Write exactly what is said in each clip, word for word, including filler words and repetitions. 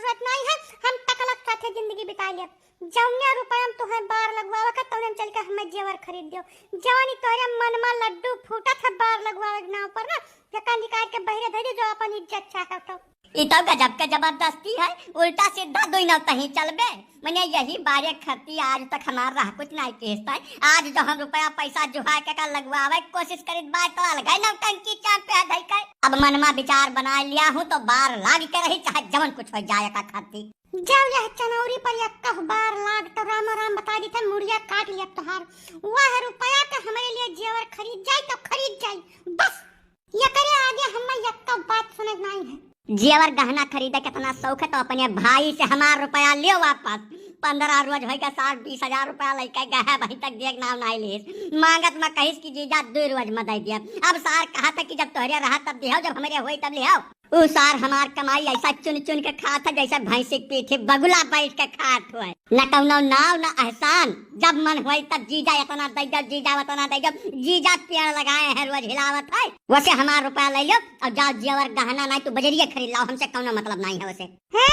बात नाहीं है, हम टकलत साथे जिंदगी बिताइ लेब। जौने रुपया में तोहे बार लगवावे के, तौने में चल के हमें जेवर खरीद दियो। जवानी तोहरे मन में लड्डू फूटत है बार लगवावे के नाव पर ना, जेका निकाल के बहरे धरी जो अपन इज्जत चाहे तो। ई तो गजब के जबरदस्ती है, उल्टा सीधा दुई नौ तहीं चलबे। मने यही बारे खरती आज तक हमार राह कुछ नाहीं केसता है। आज जो हम रुपया पैसा जुहा के का लगवावे के कोशिश करित बा तो अलगे नौटंकी चाप पे धई के। अब मन में विचार बनाइ लिया हूँ तो बार लाग के रही, चाहे जवन कुछ होइ जाए का खरती। जब यह चनौरी पर यक्का बार लाग तो रामो राम बताइ दित है, मुड़िया काट लिया तोहार। वह रुपया के हमरे लिए जेवर खरीद जाई तो खरीद जाई, बस। एकरे आगे हमें यक्का बात सुने नाहीं है। जेवर गहना खरीदे के इतना शौक है तो अपने भाई से हमार रुपया लियो वापस। पन्द्रह रोज होइ गए, सार बीस हजार रुपया लइके गए, अबहीं तक दिए के नाव नाहीं लीस। मांगत में कहिस कि जीजा दुई रोज में दइ दिया। अब सार कहत है कि जब तोहरे रहा तब दिहो, जब हमरे होई तब लिहो। उ सार हमार कमाई ऐसा चुन चुन के खात है जैसे भैंसी के पीठी बगुला बैठ के खात हुए। न कौनो नाव न एहसान, जब मन होई तब जीजा इतना दे दो, जीजा उतना दे दो। जीजा पेड़ लगाए हैं रोज हिलावत है, वसे हमार रुपया ले लो और जाओ जेवर गहना नाहीं तो बजरिया खरीद लाओ, हमसे कौनो मतलब नाहीं है वसे। हे,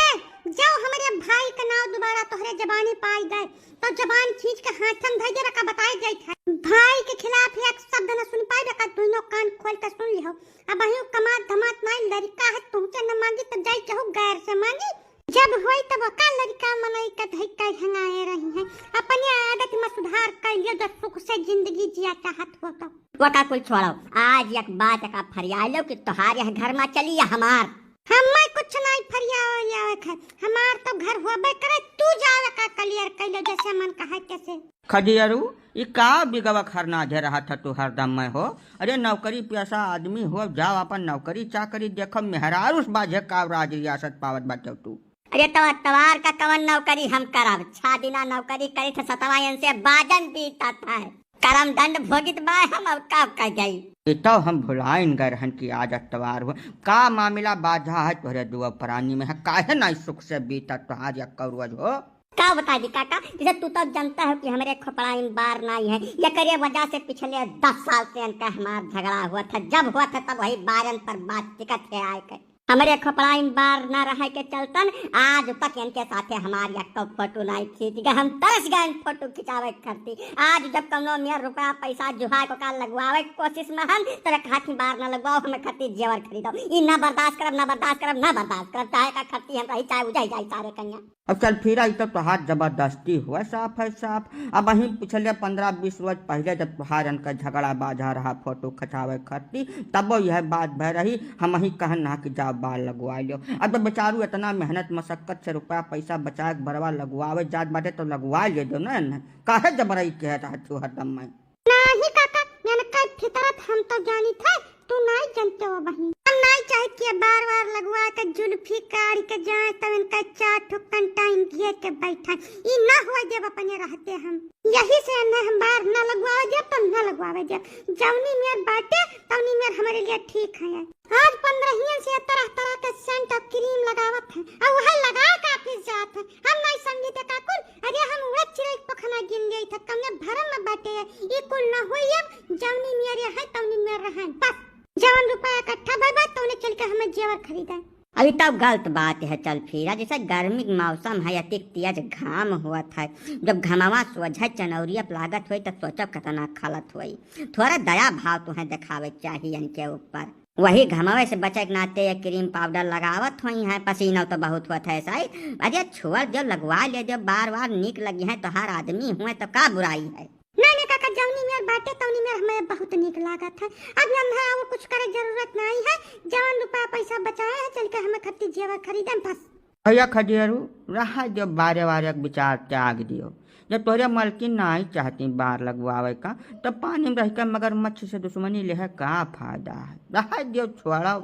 जाओ हमरे भाई का नाव दोबारा तोहरे जबानी पाई गए तो जबान खींच के हाथन धइ देबे का बताए जाइत है। भाई के खिलाफ एक शब्द न सुन पाइबे का, दुइनो कान खोल के सुन लिहो। अबहिं कमात धमात नाहीं लड़का है, तुमसे न मांगी तो जाई केहू गैर से मांगी। जब होई तब का लड़का मनई के धई के हंगाए रही है। अपने आदत में सुधार कर लियो जो सुख से जिंदगी जिया चाहत हो तो। वका कुल छोड़ो, आज एक बात का फरिया लो कि तोहार यह घर में चली या हमार। हमें कुछ नाहीं फरियावे आवे है, हमार तो घर होबे करे, तू जावे का clear कइलो जैसे मन कहे तैसे। खदियरू, ई का बिगवा खरना झे रहा था तू हरदम में हो? अरे नौकरी पेशा आदमी हो, जाओ अपन नौकरी चाकरी देखो, मेहरारू से बाझे का राज रियासत पावत बाटे तू। अरे तो अतवार का कवन नौकरी हम करब? छह दिना नौकरी करी थे सतवायन से बाजन बीतत है। करम दंड भोगित बा हम, अब का कर जाई? ई तो हम भुलाइन गए रहन कि आज अतवार हो। का मामला बाझा है तोहरे दुआ प्राणी में है? काहे नाहीं सुख से बीता तोहार यक्का रोज हो? का बताई दी काका, जैसे तू तो जानता हो कि हमरे खोपड़ा में बार नाहीं है, एकरे वजह से पिछले दस साल से इनका हमार झगड़ा हुआ था। जब हुआ था तब वही बारन पर बात टिकत है आए के। हमरे खोपड़ा में बार ना रहे के चलतन आज तक इनके साथे हमार यक्को फोटो नाहीं खींच गए। हम तरस गए फोटो खिंचावे के खरती। आज जब कौनो मेर रुपया पैसा जुहा को का लगवावे के कोशिश में हन, तोरे कहत ही बार ना लगवाओ, हमें खरती जेवर खरीदो। ई ना बर्दाश्त करब, ना बर्दाश्त करब, ना बर्दाश्त करब, चाहे का खरती हम रही, चाहे उजही जाई सारे कन्या। अब चल फिरा, ई तो तोहार जबरदस्ती हुआ, साफ है साफ। अबहीं पिछले पन्द्रह बीस रोज पहिले जब तोहार इनका झगड़ा बाझा रहा फोटो खचावे खरती, तबो यह बात भय रही, हमहीं कहन ना कि जाओ बार लगवा लियो। अब जब बेचारू इतना मेहनत मशक्कत से रुपया पैसा बचाए के बरवा लगवावे जात बाटे तो लगवा ले दो ना, इन्हें काहे जबरई कह रहा तू हरदम मैं? नाहीं काका, इनका फितरत हम तो जानित है, तू नाहीं जानते हो बहिन। हम नाहीं चाहित कि बार बार लगवा के जुल्फी काढ़ के जाए, तब इनका चार ठो कंटाइन दिए के बैठा। ई ना हुआ देब अपने रहते हम। यही से इन्हें हम बार ना लगवावे देब, तो ना लगवावे देब। जौनी मेर बाटे, तौनी मेर हमरे लिए ठीक है। आज पन्द्रहियन से तरह तरह के सेंट और क्रीम लगावत है, और वह लगा के ऑफिस जात है। हम नाहीं समझी थे का कुल, अरे हम उड़द चिरई के पखना गिन लेई थे, कमने भरम में बाटे है। ई कुल ना होई, अब जौनी मेर है तौनी मेर रहे, बस जवन रुपया इकट्ठा भइल बा तौने चल के हमें जेवर खरीदे। अभी तब गलत बात है, चल फिरा, जैसे गर्मी के मौसम है, अतिक तेज घाम होत है, जब घमवा सोझे चनौरिया पे लागत होई तो सोचब कितना खलत होई। थोड़ा दया भाव तुहें देखावे के चाहिए इनके ऊपर। वही घमवे से बचे के नाते ये क्रीम पाउडर लगावत होई हैं, पसीना तो बहुत होत है साई। अरे छोड़ दियो, लगवा ले दियो, बार बार नीक लगी हैं, तोहार आदमी हुए तो का बुराई है। ना ना काका, जौनी मेर बाटे तौनी मेर हमें बहुत नीक लागत है। अब यन्हा और कुछ करे जरूरत नाहीं है, जवन रुपया पैसा बचाए हैं चल के हमें खत्ती जेवर खरीदे बस। भैया खदियरू, रहा दियो, बारे बारे के विचार त्याग दियो। जब तोहरे मलकिन नाहीं चाहती बार लगवावे का, तब पानी में रह के मगरमच्छ से दुश्मनी लेहे का फायदा है? रहा दियो, छोड़ो,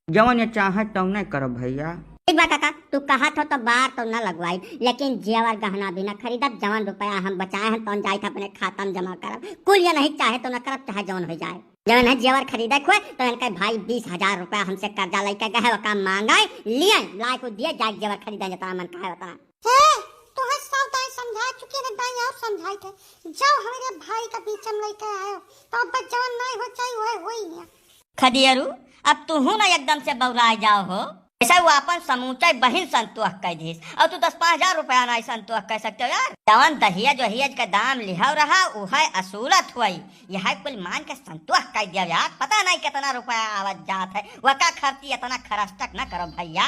जवन ये चाहे तौने करो भैया। ठीक बा काका, तू कहत हो तो बार तो न लगवाई, लेकिन जेवर गहना भी न खरीदब। जवन रुपया हम बचाए हैं तौन जाइत अपने खाता में जमा करब। कुल ये नहीं चाहे तो न करब, चाहे जवन हो जाए। जवन है जेवर खरीदे खोए तो इनके भाई बीस हजार रुपया हमसे कर्जा लेके गए, ओका मांगे, लिए, लाई को दिए, जाए जेवर खरीदे, जितना मन कहे उतना। हे, तोहे सब दाई समझा चुकी है, दाई और समझाई थे। जाओ हमरे भाई का बीच में लेके आयो, तो अब जवन नहीं हो चाहिए वह होई है। खदियरू, अब तू हूँ ना एकदम से बौराए जाओ हो। ऐसा वो अपन समूचा बहिन संतोष कइ दिहिस, अउर तू दस पाँच हजार रुपया नाहीं संतोष कइ सकते हो यार। जवन दहेज वहेज के दाम लिहव रहा, उहइ असूलत हुवइ, यहइ कुल मान के संतोष कइ दियो यार। पता नाहीं केतना रुपया आवत जात है, वका खर्ची एतना खरचटक न करो भइया।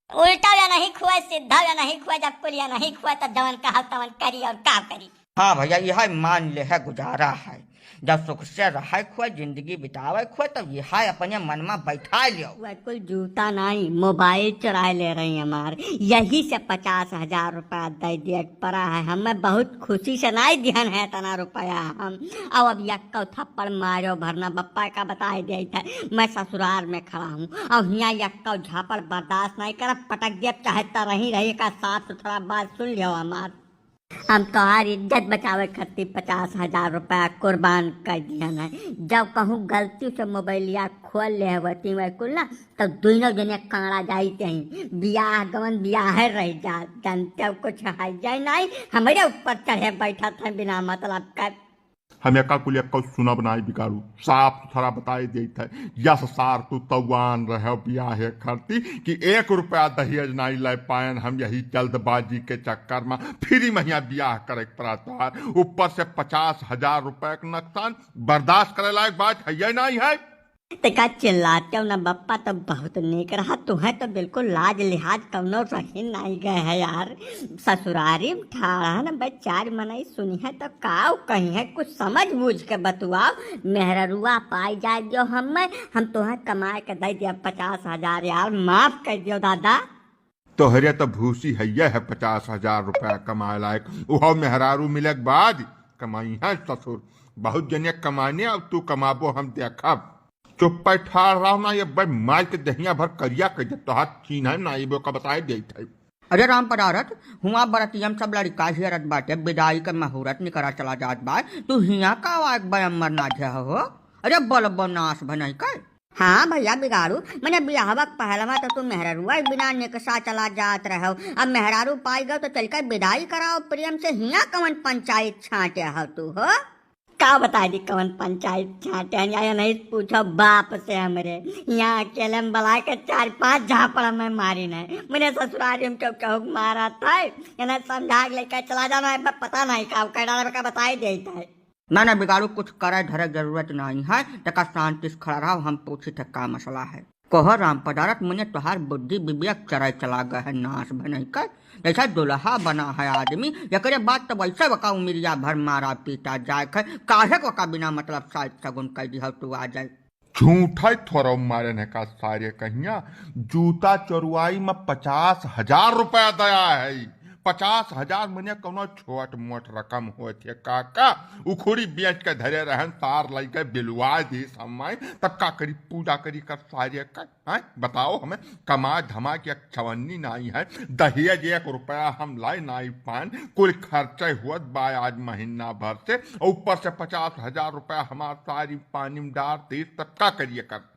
उल्टा या नहीं खुए, सीधा या नहीं खुए, जब कुल या नहीं खुए, तब जवन कहल तवन करी अउर का करी। हाँ भइया, यहइ मान लेहे गुजारा है। जब सुख से रहइ खुए, जिंदगी बितावइ खुए, तब यहइ अपने मन मा बइठाइ लियो। वह कुल जूता नाहीं, मोबाइल चुराइ ले रही हमार, यही से पचास हजार रुपया दइ दिए परा है। हमें बहुत खुशी से नाहीं दिहन है एतना रुपया हम। अब, अब यक्को थप्पड़ मारो भरना बप्पा का बताइ देइत है, मैं ससुरार में खड़ा हूँ। अब हियाँ यक्को झापड़ बर्दाश्त नाहीं करब, पटक देब, चाहे तरही रही का साफ सुथरा बात सुन लियो हमार। हम तोहार इज्जत बचावे खातिर पचास हजार रुपया कुर्बान कइ दिहन है। जब कहूँ गलती से मोबाइलिया खोल लेहे होती वह कुल ना, तब दुइनो जने कांड़ा जाइत ही, बियाह गवन बियाहे रहि जात। जानते हो, कुछ है जाए नाहीं, हमरे ऊपर चढ़े बइठत है बिना मतलब का। हम एका कुल एक्को सुनब नाहीं बिगाड़ू, साफ सुथरा बताइ देइत है। यस सार, तू तउआन रहे बियाहे खरती कि एक रुपया दहेज नाहीं लइ पाएन हम, यही जल्दबाजी के चक्कर मा फिरी महिया बियाह करे के परा तोहार। ऊपर से पचास हजार रुपया के नुकसान, बर्दाश्त करे लायक बात है या नाहीं है? ते का चिल्लाते हो ना बप्पा, तो बहुत नीक रहा। तुहइ तो बिल्कुल लाज लिहाज कउनो रही नाहीं गए है यार। ससुरारी में ठाड़ा न बे चार मनई सुनिहइ तो काउ कहिहइ, कुछ समझ बूझ के बतुआउ। मेहररुआ पाइ जाइ दियो हमें, हम तुहइ कमाइ के दइ दिया पचास हजार यार, माफ कइ दियो दादा। तोहरे तो भूसी हइये है पचास हजार रुपया कमाए लायक, उहो मेहरारू मिले के बाद कमाइहइ ससुर। बहुत जने कमाने, अब तू कमाबो हम देखब। चुप्पे ठाड़ रहो ना, ये बे मार के दहिया भर करिया कइ दे, तोहार चिन्हइ ना, ये बे का बताइ देइत है। अरे राम पदारथ, हुआँ बरतिया में सब लड़िका हेरत बाटे, बिदाई के मुहूर्त निकरा चला जात बा, तू हियाँ का आवाज बे अम्बर नाझे हो? अरे बोलबो नास भनई के। हाँ भइया बिगाड़ू, मने बियाहवा के पहलवा तो तू मेहररुआ के बिना निकसा चला जात रहो, अब मेहरारू पाइ गयो तो चल के बिदाई कराओ प्रेम से, हियाँ कवन पंचायत छाँटे हो तू हो? का बताइ दी कवन पंचायत छाँटे हैं, या नहीं पूछो बाप से हमरे। यहाँ अकेले में बलाइ के चार पाँच झापड़ में मारिन है। मने ससुरारी में केउ केहू के मारत है, इन्हें समझा के लेके चला जाना है, ब-, पता नहीं का, का डाला का बताइ देइत है। ना, ना, बिगाड़ू, कुछ करे धरे के जरूरत नाहीं है, तका शांति से खड़ा रहो, हम पूछित है का मसला है। कहो राम पदारथ, मने तोहार बुद्धि विवेक चराई चला गए है नास भनई के, जैसा दुल्हा बना है आदमी, एकरे बाद तो वैसे वका उमिरिया भर मारा पीटा जाए है, काहे को का बिना मतलब साइत सगुन कइ दिहो तू आ जाए। झूठा ही थोड़ा मारे ने का सारे कहिया, जूता चोरवाई में पचास हजार रुपया दया है। पचास हजार मने कौनो छोट मोट रकम होत है काका, उखुड़ी बेच के धरे रहन, सार लइके बिलवा दी समय, तब का करी, पूजा करी कर सारे का, हैं? बताओ हमें, कमा धमा के एक छवन्नी नाई है, दहेज एक रुपया हम लाए नाई पान, कुल खर्चे हुअत बा आज महीना भर से, और ऊपर से पचास हजार रुपया हमार सारी पानी में डार दी, तब का करिए कर?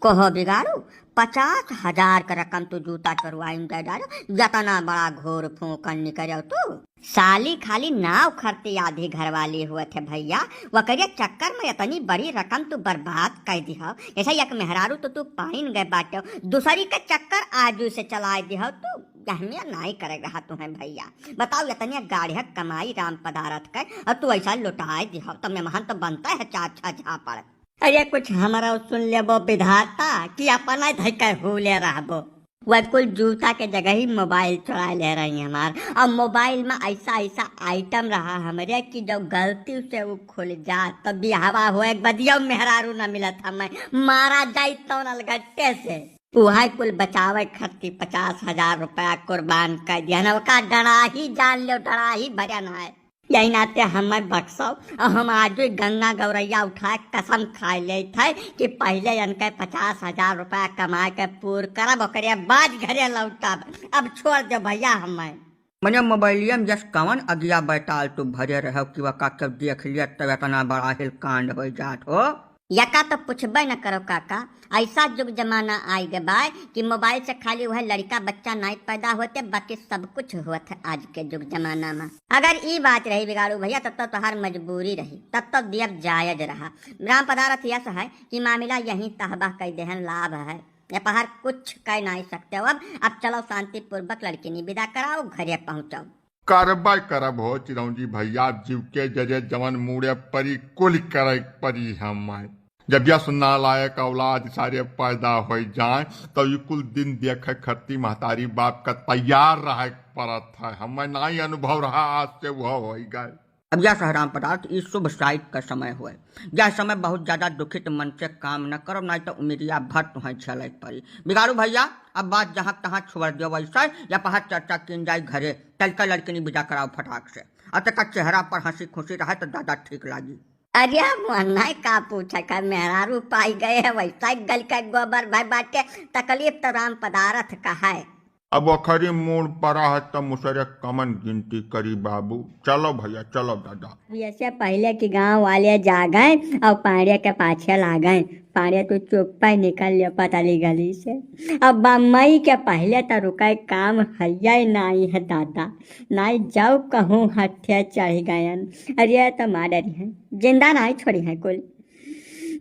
कहो बिगाड़ू, पचास हजार का रकम तू जूता चोरवाई में दे डारो, यतना बड़ा घोर फूंकन निकरो तू। साली खाली नाव खरती आधी घरवाली हुअत है भइया, वकरे चक्कर में इतनी बड़ी रकम तू बर्बाद कइ दिहो। जैसे एक मेहरारू तो तू पाइन गए बाटो, दूसरी के चक्कर आजू से चलाइ दिहो तू। यहमिया नाई करे रहा तुहें भइया। बताओ, इतने गाढ़िया कमाई राम पदारथ के, और तू ऐसा लुटाइ दिहो, तो मेहमान तो बनता है चार छह झापड़। अरे कुछ हमरो सुन लेबो विधाता, कि अपना धइ के हुले रहबो। वह कुल जूता के जगह ही मोबाइल चुराइ ले रही हमार। अब मोबाइल में ऐसा ऐसा आइटम रहा हमरे कि जब गलती से वो खुल जात, तो बियाहवा होए के बदियो मेहरारू न मिलत हमें, मारा जाई तौन अलगट्टे से। उहइ कुल बचावे खातिर पचास हजार रुपया कुर्बान कइ दिहन, ओका डराही जान लो, डराही भरन है। यही नाते हमें बख्शो, और हम आजु गंगा गौरैया उठाए कसम खाए लेत है कि पहिले इनके पचास हजार रुपया कमाए के पूर करब, ओकरे बाद घरे लौटब। अब छोड़ दो भइया हमें। मने मोबाइलिया में जस कवन अगिया बैताल तू भरे रहो कि वका के देख लिया तब इतना बड़ा हिलकांड होइ जात हो। यका तो पूछबे न करो काका, ऐसा जुग जमाना आइ गे बाय कि मोबाइल से खाली वह लड़िका बच्चा नाई पैदा होते, बाकी सब कुछ होत है आज के जुग जमाना में। अगर ई बात रही बिगाड़ू भइया, तब तो तोहार मजबूरी रही, तब तो दियब जायज रहा। राम पदारथ यस है कि मामिला यहीं तहबा कइ देहन लाभ है। ये पहाड़ कुछ कह नाहीं सकते हो। अब, अब चलो शांतिपूर्वक लड़किनी विदा कराओ, घरे पहुँचाओ। करबै करब हो चिरौंजी भैया, जीव के जरे जवन मूड़े परी, कुल करे परी हमें। जब यस नालायक औलाद सारे पैदा होइ जाए, तो ई कुल दिन देखे खरती महतारी बाप का तैयार रहे पड़त है। हमें नाहीं अनुभव रहा, आज से वह होइ गए। अब यस हराम पदार्थ, ई शुभ साइत का समय हुए। यह समय बहुत ज्यादा दुखित मन से काम न करो, नाहीं तो उमिरिया भर तुहें झेले परी। बिगाड़ू भैया, अब बात जहाँ तहाँ छोड़ दियो वैसे, या पहाड़ चर्चा कीन जाए घरे, चल के लड़किनी विदा कराओ फटाक से। अब तक चेहरा पर हंसी खुशी रहे तो ज्यादा ठीक लागी। अरे मोहन, नाहीं का पूछे का, मेहरारू पाई गए है, वैसा गल के गोबर भय बाटे, तकलीफ तो राम पदारथ का है। अब ओखरी मूड़ परा है त मुसरे कमन गिनती करी बाबू। चलो भैया, चलो दादा। अब ऐसे पहले कि गांव वाले जागें और पांड़े के पाछे लागें। पांड़े तू चुप्पे निकल लियो पतली गली से। अब बम्बई के पहले त रुके काम हइये नाहीं है दादा। नाहीं जाऊ कहूँ हत्थे चढ़ गयन। अरे त मार डरी है, जिंदा नाहीं छोड़ी है कुल।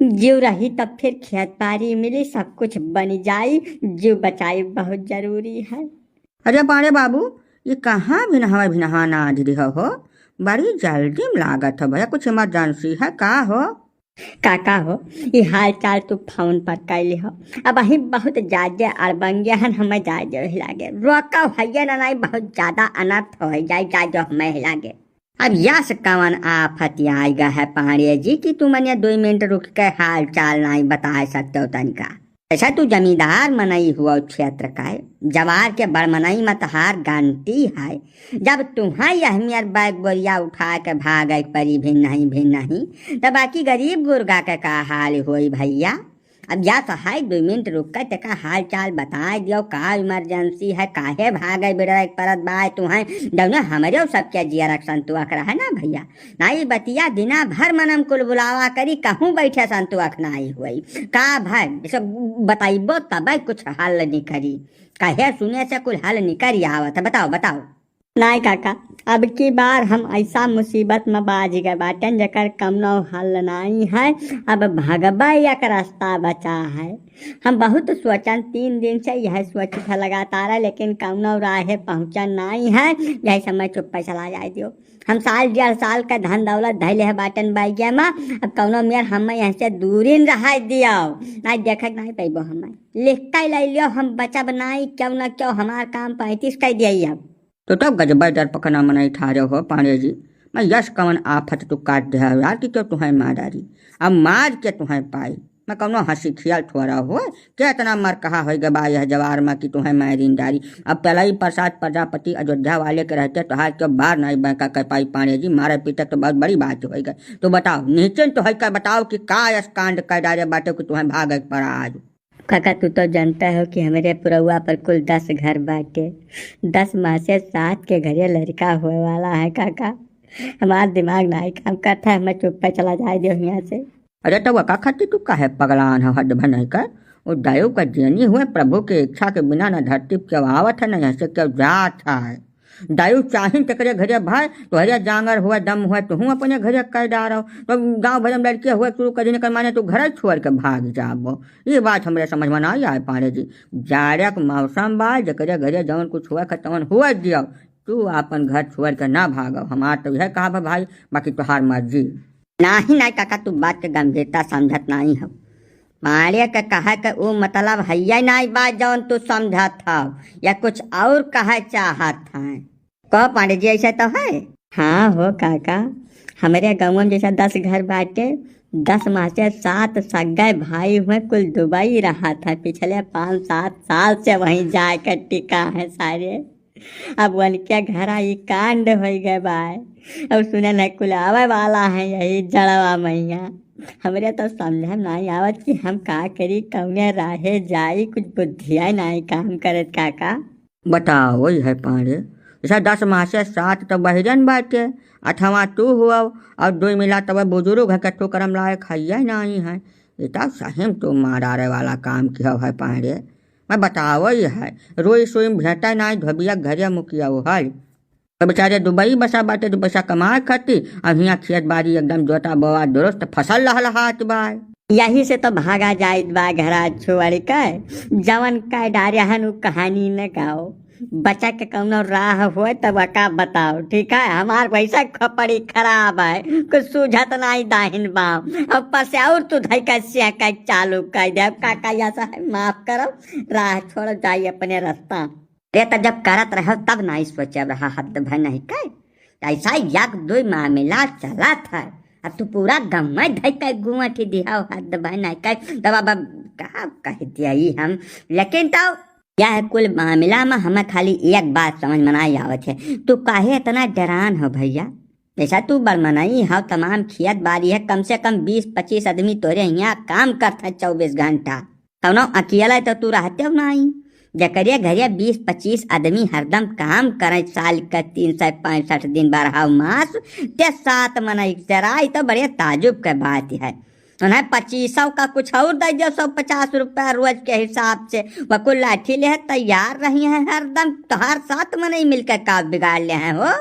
जीव रही तब फिर खेत बारी मिली, सब कुछ बन जाई। जीव बचाई बहुत जरूरी है। अरे पांड़े बाबू, ये कहाँ भिनहवा भिनहवा नाध दिहो हो? बड़ी जल्दी में लागत हो भैया, कुछ इमरजेंसी है का हो? काका हो, ये हाल चाल तू फोन पर कैले हो। अब अही बहुत जाजे अड़बंगे हन, हमें जाजे वही लागे। रोका हइये ना, नाहीं बहुत ज्यादा अनर्थ हो जाए, जाजे हमें ही लागे। अब यस कवन आफत आइगा है पांड़े जी कि तुमन ये दुइ मिनट रुक के हाल चाल नाहीं बताए सकते हो तनिका? ऐसा तू जमींदार मनई हुआ क्षेत्र का है, जवार के बड़ मनई मतहार गनती है। जब तुहाँ यह मेर बैग बोरिया उठा के भागे के परी भी नहीं, भी नहीं, तब बाकी गरीब गुरगा के का हाल होई भैया? अब या तो है, दुइ मिनट रुक के तेका हाल चाल बताए दियो, का इमरजेंसी है, काहे भागे बिड़े के परत बाय तुहें, जौने हमरे सबके जियरक संतुअक रहे ना भैया। ना ई बतिया दिना भर मनम कुल बुलावा करी, कहूँ बैठे संतुअक नाई होई। का भय, जैसे बताइबो तबे कुछ हल निकरी, कहे सुने से कुल हल निकरी आवत है। बताओ, बताओ। नाई काका, अब की बार हम ऐसा मुसीबत में बाझ गए बाटेन जेकर कमनो हल नाई है। अब भगबे एक रास्ता बचा है। हम बहुत सोचन, तीन दिन से यह सोचित है लगातार है, लेकिन कमनो राहे पहुँचन नाई है। यही समय चुप्पे चला जाए दियो। हम साल डेढ़ साल का धन दौलत धैले है बाटेन बैगे में, अब कौनो मेर हमें यहाँ से दूरिन रहाई दियो। नाई देखक नाई पैबो हमें। लिख के ले लियो, हम बचब नाई, क्यों ना क्यों हमार काम पैंतीस कर दिया अब। तो तब गजबे डर पकना मनई ठारे हो पांड़े जी। मैं यस कवन आफत तू काट दे हो यार कि क्यों तुहें मार डारी। अब मार के तुहें पाई। मैं कौनो हंसी खियाल थोड़ा हो, के इतना मर कहा होई गए बा यह जवार में कि तुहें मारिन डारी। अब पेलाई प्रसाद प्रजापति अयोध्या वाले के रहते तोहार के बार नाई बंका कर पाई पांड़े जी, मारे पीटे तो बहुत बड़ी बात होई गए। तो बताओ, निश्चिंत होई कर बताओ कि का यस कांड कर डारे बाटे कि तुहें भागे के पड़ा आज। काका, तू तो जानता हो कि हमरे पुरौआ पर कुल दस घर बाटे। दस माँ से सात के घरे लड़का होए वाला है काका। हमार दिमाग नाई काम करता है, हमें चुप्पे चला जाए दियो यहाँ से। अरे तो वका खातिर तू काहे पगलान हो, हद भनई कर? वो दायु का देनी हुए, प्रभु के इच्छा के बिना न धरती पे केहू आवत है, न यहाँ से केहू जात है। दायु चाहिन तेकरे घरे भाई, तोहरे जांगर हुए, दम हुए, तुहूँ अपने घरे कर डारो। तो गाँव भर में लड़के हुए शुरू कर देने कर माने तू घर छोड़ के भाग जाबो। ये बात हमरे समझ में ना आए पांड़े जी। जाड़े के मौसम बा, जेकरे घरे जवन कुछ हुआ के तवन हुआ दियो। तू आपन घर छोड़ के ना भागो। हमार तो यह कहा बा भाई, बाकी तोहार मर्जी। नाही, नाही काका, तू बात के गंभीरता समझत नाही हो। पांड़े के कहे के ऊ मतलब हइये नाही बा जौन तू समझत हो, या कुछ और कहे चाहत है। कहो पांड़े जी, ऐसे तो है? हाँ हो काका, हमरे गाँव में जैसा दस घर बाटे, दस माँ से सात सगे भाई हुए, कुल दुबई रहत है। पिछले पाँच सात साल से वहीं जाए के टिका है सारे। अब उनके घरा ई कांड होई गए बा। अब सुने न कुल आवे वाला है यही जड़वा मैया। हमरे तो समझ में नाई आवत कि हम का करी, कौने राहे जाई, कुछ बुद्धिया नाई काम करत काका। बताओ, वही है पांड़े, जैसा दस माँ से सात तो बहिरन बाटे, अथवा तू हुआ और दुई मिला तब बुजुर्ग है, कट्टू करम लायक हइये नाई है। ये तो सही में तू मारारे वाला काम किया है पांड़े। मैं बतावो ये है, रोई सोई में भेंटा नाई, धोबिया घरिया मुखिया वो है। तो बेचारे दुबई बसा बाटे, दो पैसा कमाए खातिर, अब हियाँ खेत बाड़ी एकदम जोता बोआ दुरुस्त, फसल लहलहात बा। यही से तो भागा जाइत बा घरा छोड़ के। जवन कह डारे हन उ कहानी न गाओ, बचा के कौनो राह होए तब का बताओ, ठीक है? हमार वैसा खपड़ी खराब है, कुछ सूझत नाई दाहिन बाम, अब पर से और तू धई के सेंके चालू कर दे। अब का का ऐसा है, माफ करो, राह छोड़, जाई अपने रास्ता। अरे त जब करत रहो तब नाई सोचब रहा, हद भय नहीं के। ऐसा एक दो मामला चलत है, अब तू पूरा गम्मे धई के गुआठी दिहाओ, हद भय नहीं के। तब अब, अब का कह दिया ई हम, लेकिन तो यह कुल मामला में हमें खाली एक बात समझ में नाई आवत है, तू काहे इतना डरान हो भैया? जैसा तू बड़मनई हो, तमाम खेत बारी है, कम से कम बीस पच्चीस आदमी तोरे यहाँ काम करत है चउबीस घंटा। कौनो अकेला तो तू रहते हो नाई, जकरे घरे बीस पच्चीस आदमी हरदम काम करे साल के तीन सौ पैंसठ दिन बारह मास, ते सात मनई चराई तो बड़े ताजुब के बात है। उन्हें पच्चीसों का कुछ और दे दो, सौ पचास रुपया रोज के हिसाब से, वह कुल लाठी ले तैयार रही है हरदम, तोहार सात मनई मिलकर का बिगाड़ ले हैं हो?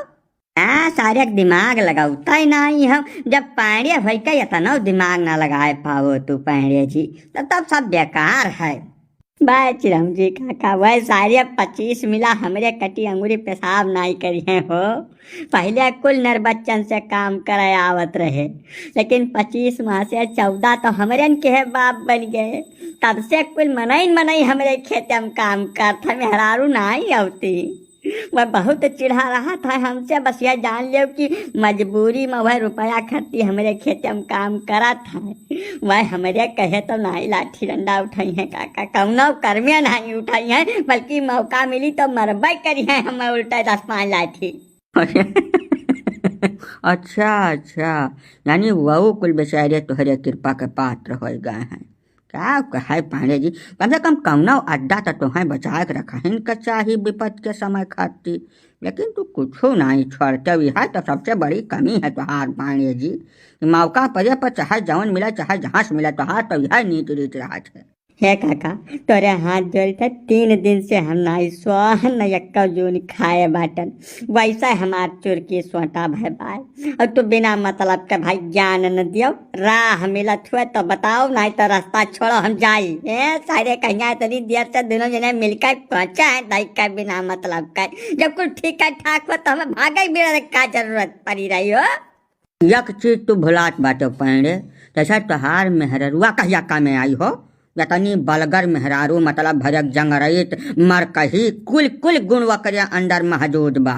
हाँ, सारे के दिमाग लगावता ही नाई हम। जब पांड़े होई के इतना दिमाग ना लगाए पावो तू पांड़े जी, तो तब सब बेकार है। बाय चिरौंजी काका, वह सारे पच्चीस मिला हमरे कटी अंगुरी पेशाब नाई करिहे हो। पहिले कुल नर बच्चन से काम करे आवत रहे, लेकिन पच्चीस माँ से चौदह तो हमरे न के बाप बन गए। तब से कुल मनई मनई हमरे खेते में काम करत है, मेहरारू नाई आवती। वह बहुत चिढ़ा रहा था हमसे, बस यह जान लेव कि मजबूरी में वह रुपया खर्ची हमरे खेते में काम करत है। वह हमरे कहे तो नाई लाठी डंडा उठाई है काका, कौनो कर्मे नाई उठाई है, बल्कि मौका मिली तो मरबे करी है हमें उल्टा दस पाँच लाठी। अच्छा, अच्छा, यानी वहू कुल बेचारे तोहरे कृपा के पात्र हो गए हैं। का कहे पांड़े जी, कम से कम कौनो अड्डा तो तोहें बचाए के रखहिन के चाही विपद के समय खातिर, लेकिन तू कुछो नाई छोड़ते हुई है, तो सबसे बड़ी कमी है तोहार पांड़े जी। कि मौका पड़े पर चाहे जौन मिले, चाहे जहाँ से मिले, तोहार तो यह नीति रीति रहत है। हे काका, तोरे हाथ जोड़ी थे, तीन दिन से हम नाई सोहन न यक्का जून खाए बाटन, वैसे हमार चुरकी सोटा भय बाय। और तू बिना मतलब के भाई ज्ञान न दियो, राह मिलत हुए तो बताओ, नाई तो रास्ता छोड़ो, हम जाई। ए, सारे कहिया इतनी देर से दोनों जने मिलकर पहुंचा है, दाई का बिना मतलब का। जब कुल ठीक है ठाक हो तो हमें भागे भी का जरूरत पड़ी रही हो। एक चीज तू भुलात बाटे पांड़े, जैसे तोहार मेहररुआ कहिया का में आई हो, यतनी बलगर मेहरारू, मतलब भरक जंगरइत मरकही, कुल, कुल गुण वकरे अंदर मौजूद बा।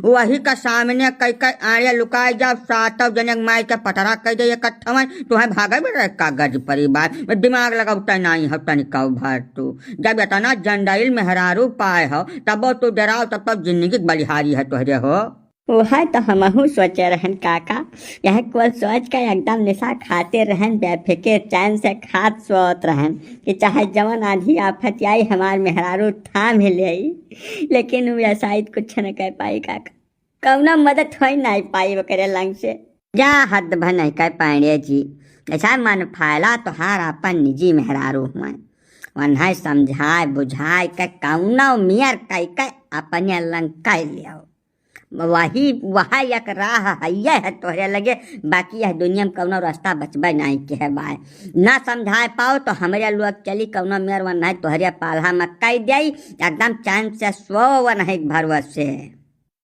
वही का सामने कई कई आड़े लुकाए जाब, सातव जने माई के पतरा कई दे इकट्ठवन, तुहें भागे में रहे का गर्ज परी बाय। दिमाग लगावते नाई हो तनिका भर तू। जब इतना जंडाइल मेहरारू पाए हो, तबो तू डराओ, तब तो जिंदगी के बलिहारी है तोहरे हो। वह तो हमहू सोचे रहन काका, यह कुल सोच के एकदम निशा खाते रहन, बेफिक्र चैन से खात सोत रहन कि चाहे जवन आंधी आफत आई, हमार मेहरारू थाम ही ले आई। लेकिन उ ऐसा ही कुछ न कह पाई काका, कौनो मदद हो ही नहीं पाई ओकरे लंग से। जा हद भर नहीं कह पाएंगे जी, ऐसा मन फायला तोहार अपन निजी मेहरारू हुए, वन्हें समझाए बुझाए के कौनो मियर कह के अपने लंग कह लियो। वही, वह एक राह हइये है तोहरे लगे, बाकी यह दुनिया में कौनो रास्ता बचबे नाई के है बाय। ना समझाए पाओ तो हमरे लोग चली कौनो मेर वन्है तोहरे पाल्हा में कई देई, एकदम चैन से सो वन्है भरोसे।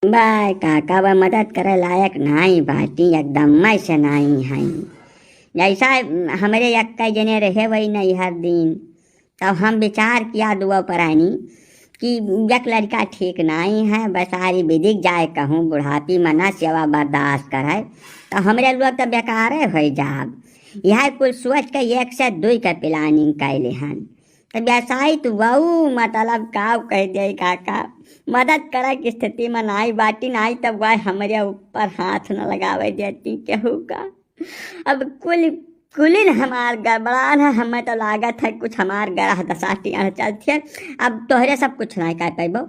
बाय काका, वह मदद करे लायक नाई बाटी, एकदम मैं से नाई है। जैसा हमरे यक्का जने रहे वही नहीं हर दिन, तब हम विचार किया दुआ परानी कि एक लड़का ठीक नाई है, बसारी बिदिक जाए कहूँ, बुढ़ापी में ना सेवा बर्दाश्त करे, तो हमरे लोग तो बेकारे हो जाब। यह कुल सोच के एक से दुई के planning कैले हन। तो व्यवसायी तो वहू मतलब का कह दे काका, मदद करे की स्थिति में नाई बाटी, नाई तब वह हमरे ऊपर हाथ न लगावे देती केहू का। अब कुल, कुलिन हमार गड़बड़ान है, हमें तो लागत है कुछ हमार ग्रह दशा टियन चलती है। अब तोहरे सब कुछ नहीं कर पैबो,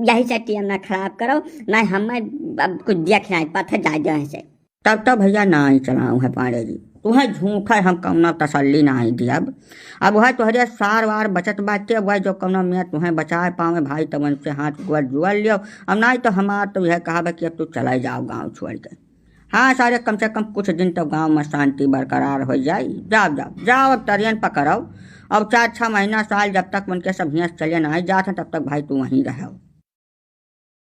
यही से टीम ना खराब करो, नहीं हमें अब कुछ देख नहीं पाते, जा जाए से। तब तो भैया ना ही चलाऊं है पांडे जी, तुम्हें झूठ है, हम कौनो तसल्ली ना ही दियब। अब वह तोहरे सार वार बचत बाटे, वह जो कौनो में तुम्हें बचाए पावे भाई, तब उनसे हाथ गोड़ जोड़ लियो। अब नहीं तो हमार तो यह कहा कि अब तू चले जाओ गाँव छोड़ के। हाँ सारे, कम से कम कुछ दिन तब गाँव में शांति बरकरार होइ जाई। जाओ, जाओ, जाओ, अब तरियन पकड़ो। अब चार छह महीना, साल, जब तक उनके सब हियाँ से चले ना आई जात हैं, तब तक भाई तू वहीं रहो।